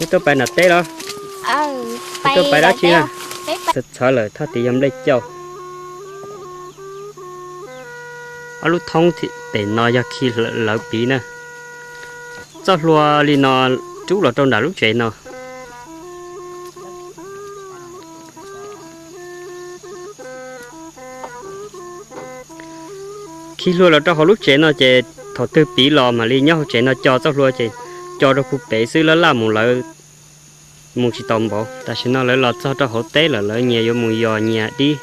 Tuaj pais nram teb los? Tuaj pais dab tsi na? Txhawv lawm, thaj tid yog nplej cauj. Ob lub thoob pem no yog khi lawv piv na. Txoj hlua li no rub los rau nram lub tsev no. Khi hlua los rau hauv lub tsev no ces thaum twg piv los mam li nyob hauv tsev no co txoj hlua ces co rau puag pem xwb, laj laj mus lawv mus tsis tau npaum. Tam sim no lawv los txog rau hauv teb lawm, lawv nyias yuav mus yos nyias dib.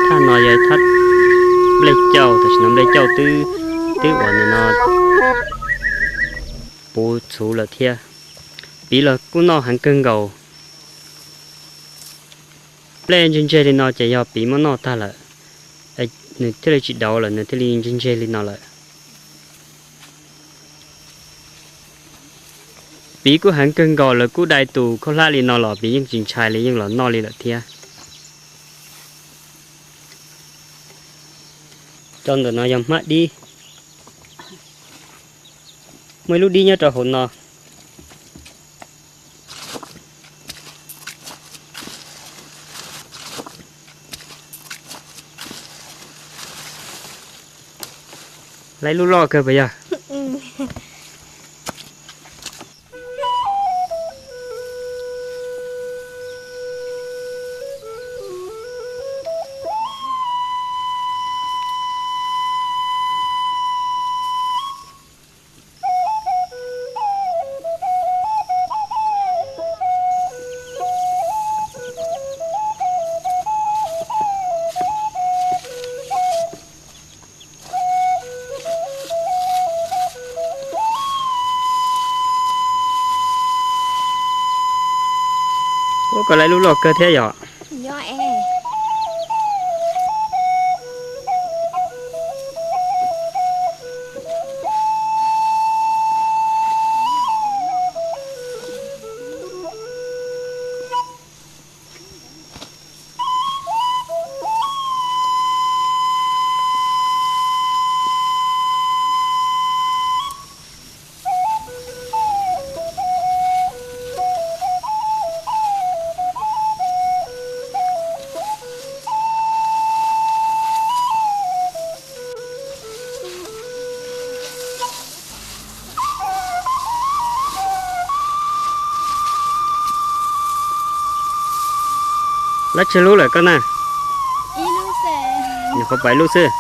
Thaj no yog thaj nplej cauj, tam sim no nplej cauj twb, twb uas nim no puv txhuv lawm thiab. Piv los kuj noj heev kawg nkaus. Nplej ntseg ntseg li no ces yog piv muab noj tag lawm, nws thiaj li tsis dauv lawm, nws thiaj li ntseg ntseg li no lawm. Piv kuj heev kawg nkaus, lawv kuj dai tus khaub hlab li no los piv yeej tsis ntshai li, yeej los noj li lawm thiab. Rau ntawm no yog hmab dib. Muaj ib lub dib nyob rau hauv no. Laib lub loj kawg puas yog? Ub, koj laib lub loj kawg thiab yom? Laib tsawg lub lawm koj na? Nyuam qhuav pais lub xwb.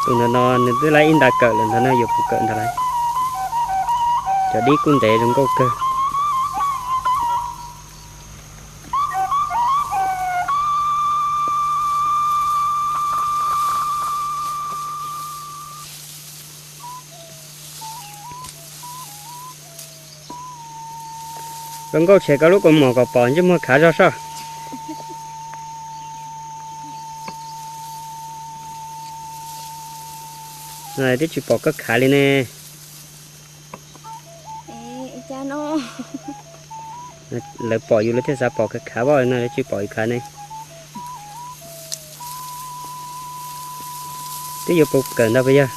Tus ntawm no nws twb laib ib nta kawm lawm ntag na, yuav puv kawm ntag lauj. Cov dib kuj ntev zoo nkauj kawg. Koj nkauj tshem koj lub kaus mom kom pom ntsej muag khav zog soj. Twb tsis pom koj khav li ne. Lawv pom yus lawv thiaj xav pom khav khav, lawv tsis pom yus khav ne. Twb yuav puv kawm ntag puas yog?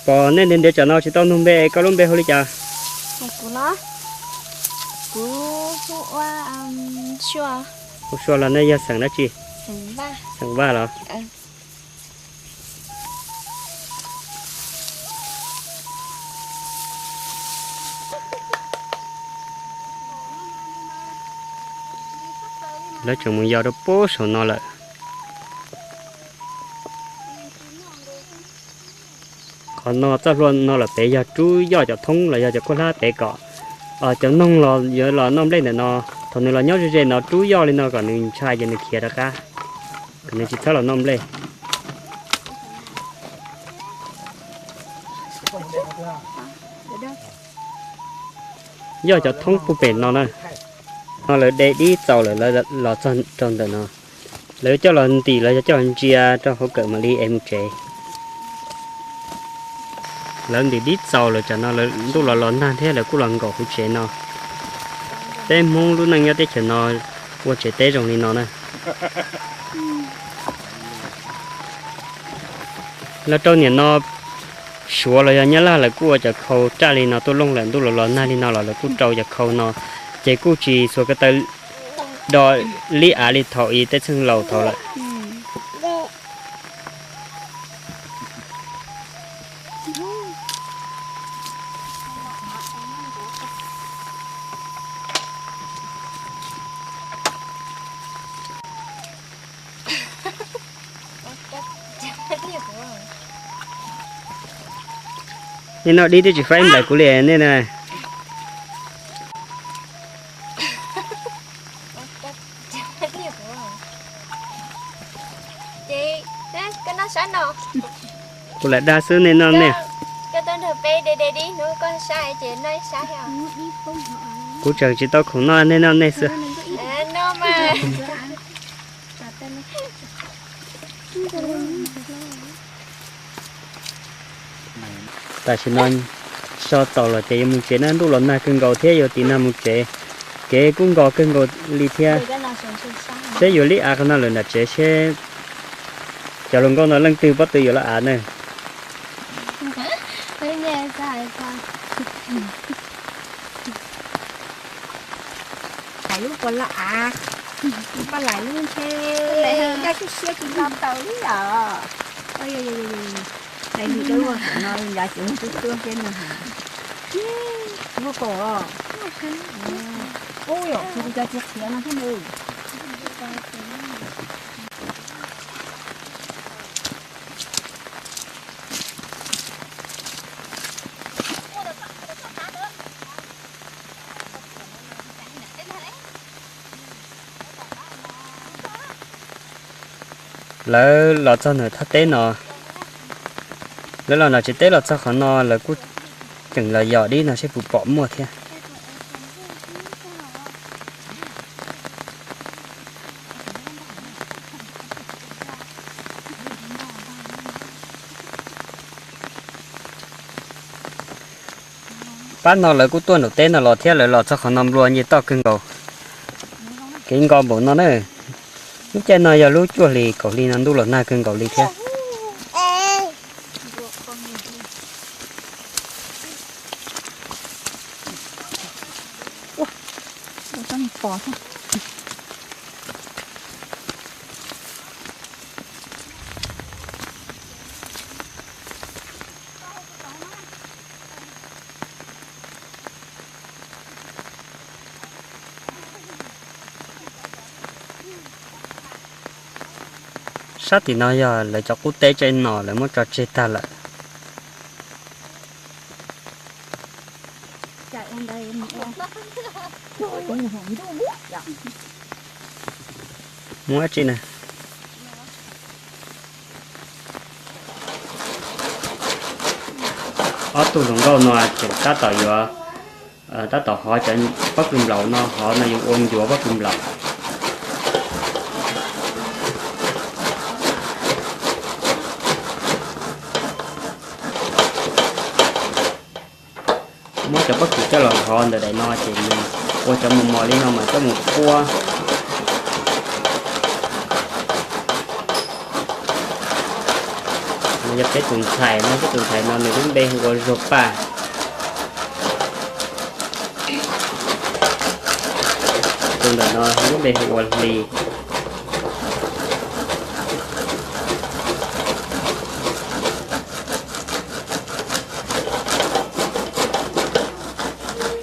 Pom nej ntiav ntiav tsam no tsis tau nug npe, koj lub npe hu li cas? Hu Sua los nej yog xeem dab tsi? Xeem Vaj los? Lawv tseem mus yos rau puag saum no lawm. Qhov no txoj hlua no lawm pem yog rub yoj cov thoob los yog cov khaub hlab pem kom cov noog los yuav los noj nplej ntawm no. Thaum nws los nyob ze ze no rub yoj li no kom nws ntshai ces nws khiav rov qab, kom nws tsis txhob los noj nplej. Yog cov thoob puag pem no na. No lawv de dib txaus lawm, lawv los txog rau ntawm no, lawv coj los ntim los yog coj los ntsia rau hauv kawm mam li ev mus tsev. Lawv ntim dib txaus lawm, tsam no lawv ntuj los los nag thiab lawv kuj los nkaum hauv tsev no. Peb Hmoob lub neej nyob teb chaws no ua tsev teb zoo li no na. Los rau niam no, Suav los yog Nyab Laj lawv kuj ua cov khau raj li no tuaj looj lawm, ntuj los los nag li no los lawv kuj rau cov khau no, ces kuj tsis xuas ko taw do lib av li thaum ub tej txheej laus thaud lawm. Nej noj dib twb tsis faib nplaim kuv li nej na. Kuv lam dag xwb nej noj nej. Kuv tseem tsis tau khoom noj, nej noj nej xwb. Tam sim no so txaus los ces yuav mus tsev na, ntuj los nag kawg nkaus thiab yuav tiv nag mus tsev. Kev kuj nkos kawg nkaus li thiab. Seb yuav lib av qhov no lawm nram tsev seb cov hluas nkauj no leej twg pob tw yuav laj av na. Lub puas laj av, paj lais lub ntshe daj siab siab tsis nto taus li os. Lub kaum os. Ub yom, kuv cov txiv qhiav no thiab nws. Lawv los txog ntawm thaj teb no, lawv los nram tsev teb los txog qhov no lawv kuj tseem los yos dib no seb puas pom muaj thiab. Pab no lawv kuj tuaj nram teb no los thiab, lawv los txog qhov no nplua nce toj kawg nkaus. Kev nkos npaum no na, lub caij no yog lub cuaj hlis kaum hli no ntuj los nag kawg nkaus li thiab. Sab tim no yog lawv cov qub teb tsev no lawv muab tso tseg tag lawm. Muab tsi na. Ob tug hluas nkauj no tseem tab tom yuav, tab tom hov cov pob kws nplaum no, hov no yuav ua ncuav pob kws nplaum. Muab cov pob kws coj los hov ntawm daim no ces nws ua cov mos mos li no mas coj mus quab. Yog peb tus ntxhais no, peb tus ntxhais no nws lub npe hu ua Zuag Paj. Tus ntawm no lub npe hu ua Hli.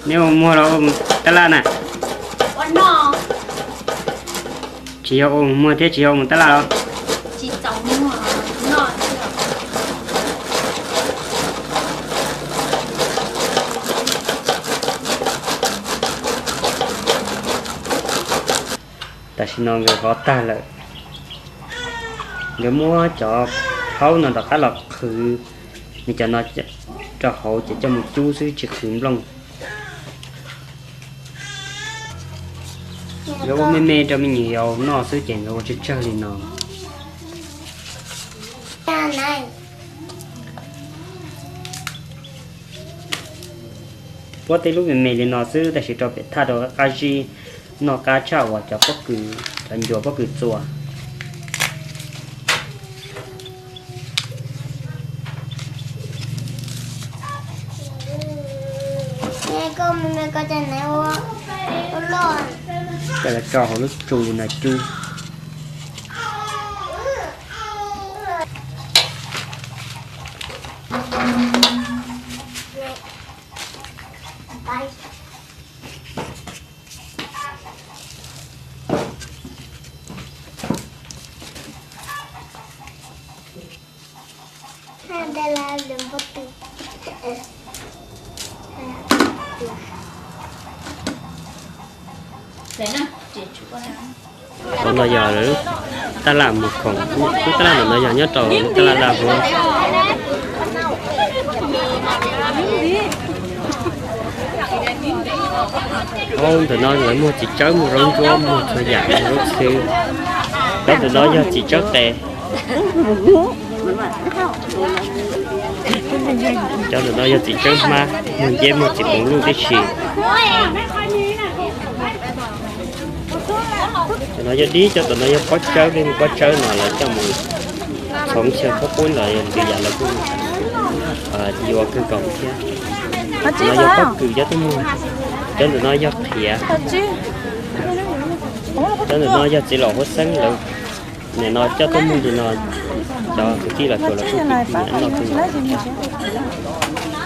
Neb ua muag los ua mus tab laj na? Tsis yog ua mus muag thiab tsis yog ua mus tab laj los? Tam sim no nkawd hov tag lawm, nkawd muab cov phaub no rov qab los qhwv, nws cov no rau hauv ces coj mus cub xwb tsis qhwv nplooj. Nkawd ua me me rau me nyuam yaus noj xwb ces nkawd ua tsawg tsawg li no. Puab tej lub me me li no xwb tab sis rau pem thaj rau qab zib, noj qab tshaj uas cov pob kws, cov ncuav pob kws txua. Coj los tso hauv lub tsu li no cub. Qhov no yog lawv lub taj laj mus khoom, lub taj laj ntawm no yog nyob rau lub taj laj Laj Huab. Ntawm no lawv muag txiv tsawb, muag zaub ntsuab, muag txhua yam, muag zaub xwb. Cov ntawm no yog txiv tsawb qe. Cov ntawm no yog txiv tsawb hmab, muag nceb muag txiv poom luj tib si. Cov no yog dib, cov ntawm no yog pob tsawb, pob tsawb no lawv coj mus txhoov xyaw pob qub los yog ntws yam lawv kuj yuav kawg nkaus thiab. No yog pob kws cov tuaj muag. Cov ntawm no yog qhiav. Cov ntawm no yog txiv laum huab xeeb lawv, nim no coj tuaj muag li no, cov kwv tij los tsuas lawv kuj nyiam noj kawg nkaus.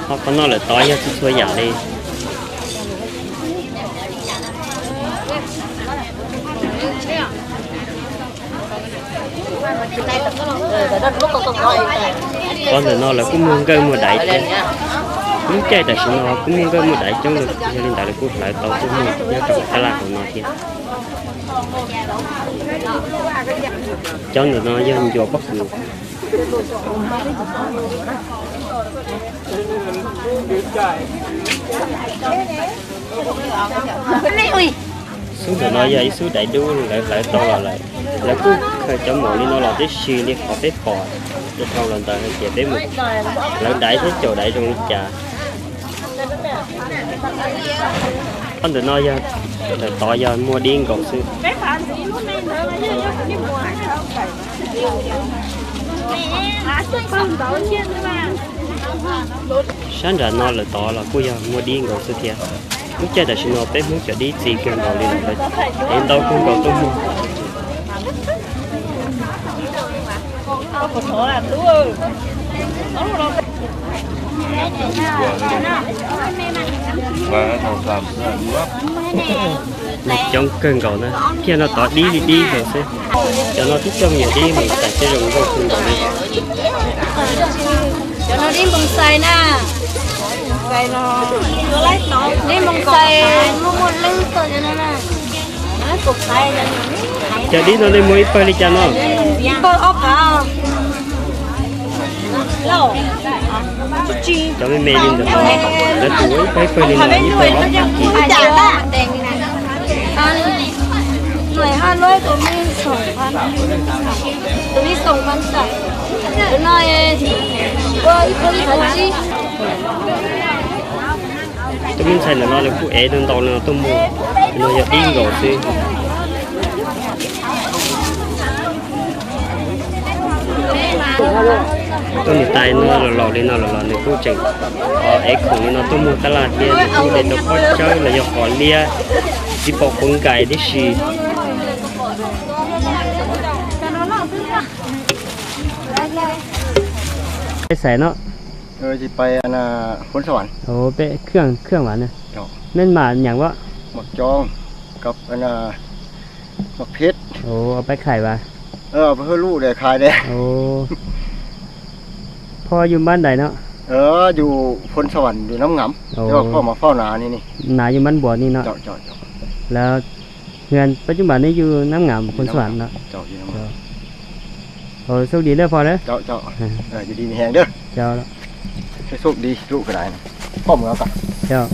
Ho qhov no lawm tod yog txhua txhua yam li. Qhov ntawm no lawv kuj muag nkawj muag daiv thiab. Lub caij tam sim no kuj muag nkawj muag daiv coob, yog li ntawd lawv kuj hlawv tau tuaj muag nyob rau hauv taj laj hauv no thiab. Cov ntawm no yog ncuav pob kws. Xub ntawm no yog ib xub daiv dub lawv hlawv tau los lawm. Lawv kuj khaws cov maum li no los tib si li qhov peb pom dhau los ntawd hais tias peb mus hlawv daiv thiab caum daiv zoo li cas. Qhov ntawm no yog, ntawm tod yog muag dib nkaus xwb. Sab nram no lawm tod los kuj yog muag dib nkaus xwb thiab. Lub caij tam sim no peb Hmoob cov dib txi kawg nkaus li lawm, es ntau kawg nkaus tuaj muag. Coob kawg nkaus na, kiag no tod dib li dib nkaus xwb. Cov no twb coj me nyuam dib mus xais thiab zoo nkauj kawg nkaus li. Cov no dib npoo xais na. Dib npoo xais muaj muaj leej txog cov no na. Cov dib no nej muag ib pawg li cas no? Ib pawg ob phav. Cov me me li ntawd, lawv tus ua ib pawg ib pawg li no ib pawg ob phav. Tus me ntxhais ntawm no nws kuj ev ntau ntau no tuaj muag, no yog dib nkaus xwb. Tuaj mus tais no los laus li no los los nws kuj tseem ev khoom li no tuaj muag tab laj thiab, nws kuj de tau pob tsawb los yog qos liab, tsis pom quav nkais tib si. Peb xaiv no. Peb khwj khwj vas, mej mam nyeem as. Peb khais vas. Phoj yug npab ntais no? Yug Phoos Xas Vas, yug Nab Ngam. Phoj mas phoj nav ni, nav yug npab npuas ni no. Lawv, peb cov npab ne yug Nab Ngam, Phoos Xas Vas no. Ua txuj dis lawm phoj na. Cov.